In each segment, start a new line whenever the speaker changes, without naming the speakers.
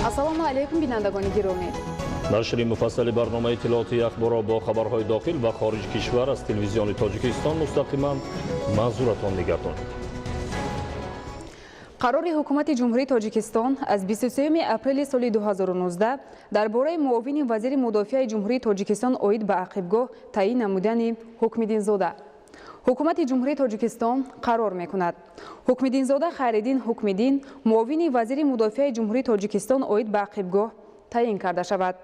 Ассалому алайкум, бинандагони гиромӣ.
Нашри муфассали барномаи иттилоотии Ахборро бо хабарҳои дохил ва хориҷи кишвар аз Телевизиони Тоҷикистон мустақиман манзуратон мегардонем.
Қарори Ҳукумати Ҷумҳурии Тоҷикистон аз 23 апрели соли 2019 дар бораи муовини вазири мудофиаи Ҷумҳурии Тоҷикистон оид ба ақибгоҳ таъин намудани Ҳукмиддинзода. Ҳукумати Ҷумҳурии Тоҷикистон қарор мекунад: Ҳукмиддинзода Хайриддин Ҳукмиддин муовини вазири мудофиаи Ҷумҳурии Тоҷикистон оид ба ақибгоҳ таъин карда шавад.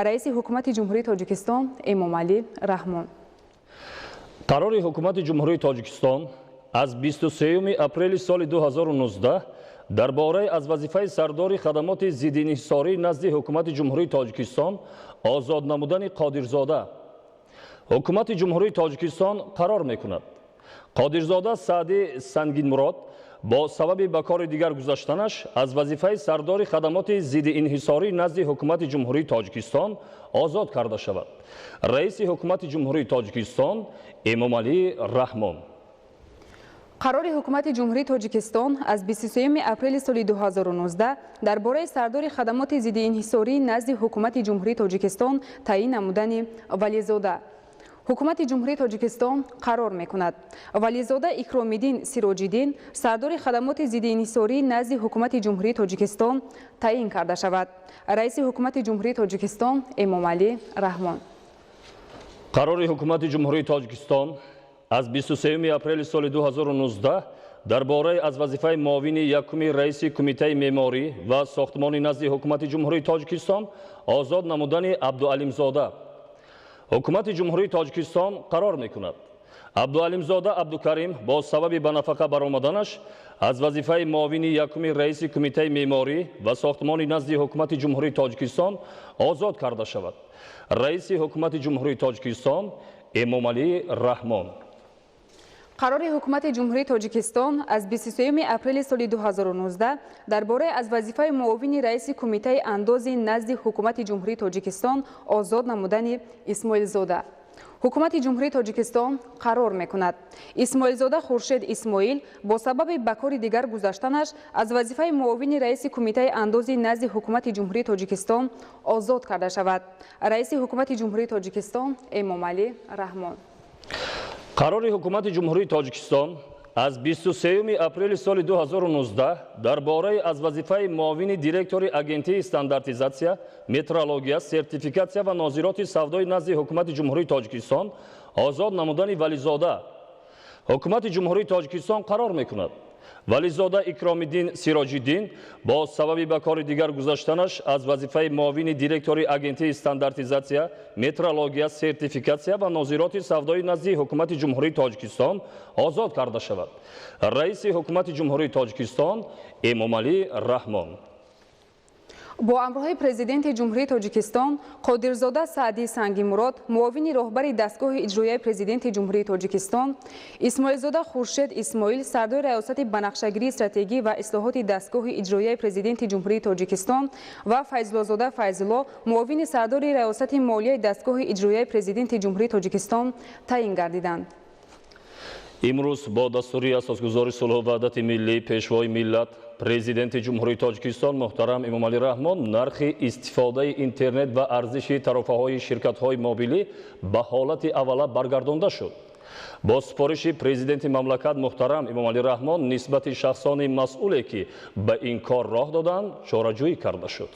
Раиси Ҳукумати Ҷумҳурии Тоҷикистон Эмомалӣ Раҳмон.
Қарори Ҳукумати Ҷумҳурии Тоҷикистон аз 23 апрели соли 2019 дар бораи аз вазифаи сардори хадамоти зиддиинҳисорӣ назди Ҳукумати Ҷумҳурии Тоҷикистон озод намудани Қодирзода. Ҳукумати Ҷумҳурии Тоҷикистон қарор мекунад: Қодирзода Саъди Сангинмурод бо сабаби ба кори дигар гузаштанаш аз вазифаи сардори хадамоти зиддиинҳисорӣ назди Ҳукумати Ҷумҳурии Тоҷикистон озод карда шавад. Раиси Ҳукумати Ҷумҳурии Тоҷикистон Эмомалӣ Раҳмон.
Қарори Ҳукумати Ҷумҳурии Тоҷикистон аз 23 апрели соли 2019 дар бораи сардори хадамоти зиддиинҳисорӣ назди Ҳукумати Ҷумҳурии Тоҷикистон таъин намудани Вализода. Ҳукумати Ҷумҳурии Тоҷикистон қарор мекунад: Вализода Икромиддин Сироҷиддин сардори хадамоти зиддиинҳисорӣ назди Ҳукумати Ҷумҳурии Тоҷикистон таъин карда шавад. Раиси Ҳукумати Ҷумҳурии Тоҷикистон Эмомалӣ Раҳмон.
Қарори Ҳукумати Ҷумҳурии Тоҷикистон аз 23 апрели соли 2019 дар бораи аз вазифаи муовини якуми раиси Кумитаи меъморӣ ва сохтмони назди Ҳукумати Ҷумҳурии Тоҷикистон озод намудани Абдуалимзода. Ҳукумати Ҷумҳурии Тоҷикистон қарор мекунад: Абдуалимзода Абдукарим бо сабаби ба нафақа баромаданаш аз вазифаи муовини якуми раиси Кумитаи меъморӣ ва сохтмони назди Ҳукумати Ҷумҳурии Тоҷикистон озод карда шавад. Раиси Ҳукумати Ҷумҳурии Тоҷикистон Эмомалӣ Раҳмон.
Қарори Ҳукумати Ҷумҳурии Тоҷикистон аз 23 апрели соли 2019 дар бораи аз вазифаи муовини раиси Кумитаи андози назди Ҳукумати Ҷумҳурии Тоҷикистон озод намудани Исмоилзода. Ҳукумати Ҷумҳурии Тоҷикистон қарор мекунад: Исмоилзода Хуршед Исмоил бо сабаби ба кори дигар гузаштанаш аз вазифаи муовини раиси Кумитаи андози назди Ҳукумати Ҷумҳурии Тоҷикистон озод карда шавад. Раиси Ҳукумати Ҷумҳурии Тоҷикистон Эмомалӣ Раҳмон.
Қарори Ҳукумати Ҷумҳурии Тоҷикистон аз 23 апрели соли 2019 дар бораи аз вазифаи муовини директори Агентии стандартизатсия, метрология, сертификатсия ва нозироти савдои назди Ҳукумати Ҷумҳурии Тоҷикистон озод намудани Вализода. Ҳукумати Ҷумҳурии Тоҷикистон қарор мекунад: Вализода Икромиддин Сироҷиддин бо сабаби ба кори дигар гузаштанаш аз вазифаи муовини директори Агентии стандартизатсия, метрология, сертификатсия ва нозироти савдои назди Ҳукумати Ҷумҳурии Тоҷикистон озод карда шавад. Раиси Ҳукумати Ҷумҳурии Тоҷикистон Эмомалӣ Раҳмон.
Бо амрҳои Президенти Ҷумҳурии Тоҷикистон Қодирзода Саъди Сангимурод муовини роҳбари дастгоҳи иҷроияи Президенти Ҷумҳурии Тоҷикистон, Исмоилзода Хуршед Исмоил сардори Раёсати банақшагирии стратегӣ ва ислоҳоти дастгоҳи иҷроияи Президенти Ҷумҳурии Тоҷикистон ва Файзуллозода Файзулло муовини сардори Раёсати молияи дастгоҳи иҷроияи Президенти Ҷумҳурии Тоҷикистон таъин гардиданд.
Имрӯз бо дастури Асосгузори сулҳу ваҳдати миллӣ, Пешвои миллат, Президенти Ҷумҳурии Тоҷикистон муҳтарам Эмомалӣ Раҳмон нархи истифодаи интернет ва арзиши тарофаҳои ширкатҳои мобилӣ ба ҳолати аввала баргардонда шуд. Бо супориши Президенти мамлакат муҳтарам Эмомалӣ Раҳмон нисбати шахсони масъуле, ки ба ин кор роҳ доданд, чораҷӯӣ карда шуд.